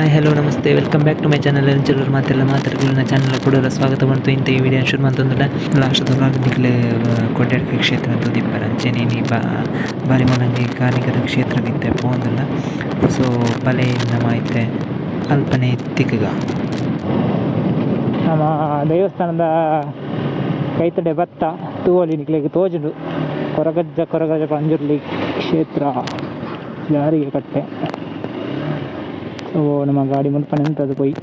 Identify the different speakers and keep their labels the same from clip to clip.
Speaker 1: Hi, hello, namaste, welcome back to my channel. ಎಂಚಲೂರು ಮಾತೆಲ್ಲ ಮಾತಾಡ್ಕೊಳ್ಳ channel ಕೂಡ ಸ್ವಾಗತ ಬಂತು. ಇಂತ ಈ ವಿಡಿಯೋ ಶುರು ಮಂತೊಂದುಲ್ಲ. ಲಾಸ್ಟ್ ನಿಕ್ಲೆ ಕೊಡ್ಯಾಡ್ಕ ಕ್ಷೇತ್ರ ಅಂತ ದಿಪ್ಪರ ಅಂಚೆನೆ ನೀ ಬಾ ಬಾರಿ ಮನಂಗಿ ಕಾರ್ಣಿಕದ ಕ್ಷೇತ್ರಗಿತ್ತೆ ಪೋಂದುಲ್ಲ. ಸೊ ಬಲೆ ನಮ್ಮ ಐತೆ ಅಲ್ಪನೆ ತಿಕ್ಕಗ
Speaker 2: ನಮ್ಮ ದೇವಸ್ಥಾನದ ಕೈತಡೆ ಭತ್ತ ತೂವಲಿ ನಿಕ್ಲೆಗ್ ತೋಜುಂಡು. ಕೊರಗಜ್ಜ ಕೊರಗಜ್ಜ ಪಂಜುರ್ಲಿ ಕ್ಷೇತ್ರ ಜಾರಿಗೆ ಕಟ್ಟೆ. ಸೊ ನಮ್ಮ ಗಾಡಿ ಮುಲ್ಪ ನಿಂತದು ಪೋಯಿ.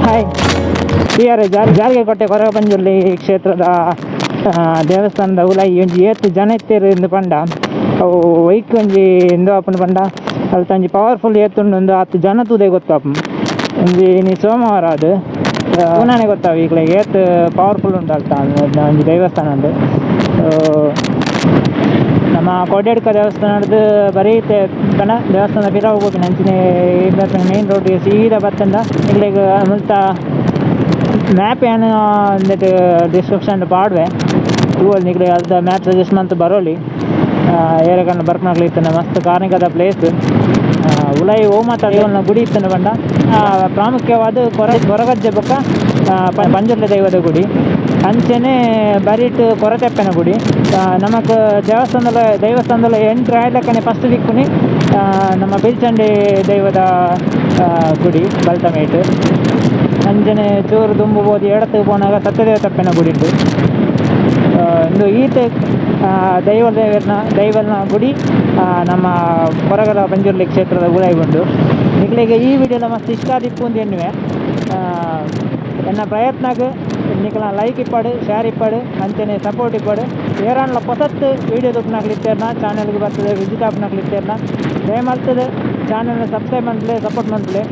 Speaker 2: ಹಾಯ್ ಟಿ.ಆರ್. ಜಾರಿಗೆ ಕೊಟ್ಟೆ ಕೊರಗ ಪಂಜುರ್ಲಿ ಕ್ಷೇತ್ರದ ದೇವಸ್ಥಾನದ ಉಲಾಯಿ ಒಂಜಿ ಏತ್ ಜನ ಇತ್ತೆರ್ ಇಂದು ಪಂಡ ಅವು ಒಯ್ಕ್ ಒಂಜಿ ಇಂದು ಆಪುಂಡು ಪಂಡ ಅಲ್ತ ಒಂಜಿ ಪವರ್ಫುಲ್ ಏತುಂಡು ಉಂದು ಆತ್ ಜನ ತೂದೆ ಗೊತ್ತಾಪುಂಡು. ಒಂಜಿ ಇನಿ ಸೋಮವಾರ ಅದು ಪುನಾನೆ ಗೊತ್ತಾವು ಈಗ್ಲೆಗ್ ಏತ್ ಪವರ್ಫುಲ್ ಉಂಡು ಅಲ್ತ ಒಂಜಿ ದೇವಸ್ಥಾನ ಉಂಡು. ನಮ್ಮ ಕೋಡ್ಯಾಡ್ಕ ದೇವಸ್ಥಾನದ ಬರೀ ಪಂಡ ದೇವಸ್ಥಾನದ ಪಿರವು ಪೋಪಿನ ಅಂಚಿನೆ ಮೇನ್ ರೋಡ್ ಸೀದಾ ಬತ್ತಂಡ ನಿಕ್ಲೆಗ್ ಮುಲ್ತ ಮ್ಯಾಪ್ ಏನು ಉಂದೆಟ್ ಡಿಸ್ಕ್ರಿಪ್ಷನ್ ಪಾಡ್ವೆ ತೂವೊಲಿ. ನಿಕ್ಲೆಗ್ ಅಲ್ತ ಮ್ಯಾಪ್ ಸಜೆಸ್ಟ್ ಮಂತ್ ಬರೋಲಿ. ಏರೆಗಣ್ಣ ಬರ್ಪುನಕ್ಲು ಇತ್ತಂಡ ಮಸ್ತ್ ಕಾರ್ಣಿಕದ ಪ್ಲೇಸ್. ಉಲಾಯಿ ಓ ಮಾತ ದೇವಲ್ನ ಗುಡಿ ಇತ್ತಂಡ ಪಂಡ ಪ್ರಾಮುಖ್ಯವಾದ ಕೊರಗಜ್ಜೆ ಬೊಕ್ಕ ಪಂಜುರ್ಲಿ ದೈವದ ಗುಡಿ, ಅಂಚೆನೆ ಬರಿಟ್ ಕೊರತೆಪ್ಪನ ಗುಡಿ. ನಮಕ್ ದೇವಸ್ಥಾನದ ಎಂಟ್ರಿ ಆಯ್ಲಕ್ಕನೆ ಫಸ್ಟ್ ದಿಕ್ಕುನಿ ನಮ್ಮ ಬಿಲ್ಚಂಡಿ ದೈವದ ಗುಡಿ ಬಲ್ತಮೇಟ್. ಅಂಚನೆ ಚೂರು ದುಂಬು ಬೋದು ಎಡತ್ತು ಪೋನಾಗ ಸತ್ಯದೇವ ತಪ್ಪೆನ ಗುಡಿ ಉಂಡು. ಇಂದು ಈತೆ ದೈವ ದೇವರ್ನ ದೈವನ ಗುಡಿ ನಮ್ಮ ಕೊರಗಲ ಪಂಜುರ್ಲಿ ಕ್ಷೇತ್ರದ ಉಲಾಯಿ ಉಂಡು. ನಿಕ್ಲೆಗ್ ಈ ವಿಡಿಯೋಲ ಮಸ್ತ್ ಇಷ್ಟ ಆದಿಪ್ಪು ಅಂದ್ ಎನ್ನುವೆ. ಎನ್ನ ಪ್ರಯತ್ನಗ್ ನಿಕ್ಲ ಲೈಕ್ ಇಪ್ಪಡು, ಶೇರ್ ಇಪ್ಪಡು, ಅಂಚನೆ ಸಪೋರ್ಟ್ ಇಪ್ಪಡು. ಏರಾನ್ಲ ಪೊಸತ್ ವಿಡಿಯೋ ತೂಪುನಕ್ಲು ಇತ್ತೆರ್ನ ಚಾನಲ್ಗ್ ಬರ್ತದೆ ವಿಸಿಟ್ ಆಪುನಕ್ಲು ಇತ್ತೆರ್ನ ದಯಮಲ್ತುದು ಚಾನಲ್ನ ಸಬ್ಸ್ಕ್ರೈಬ್ ಮನ್ಪುಲೆ, ಸಪೋರ್ಟ್ ಮನ್ಪುಲೆ.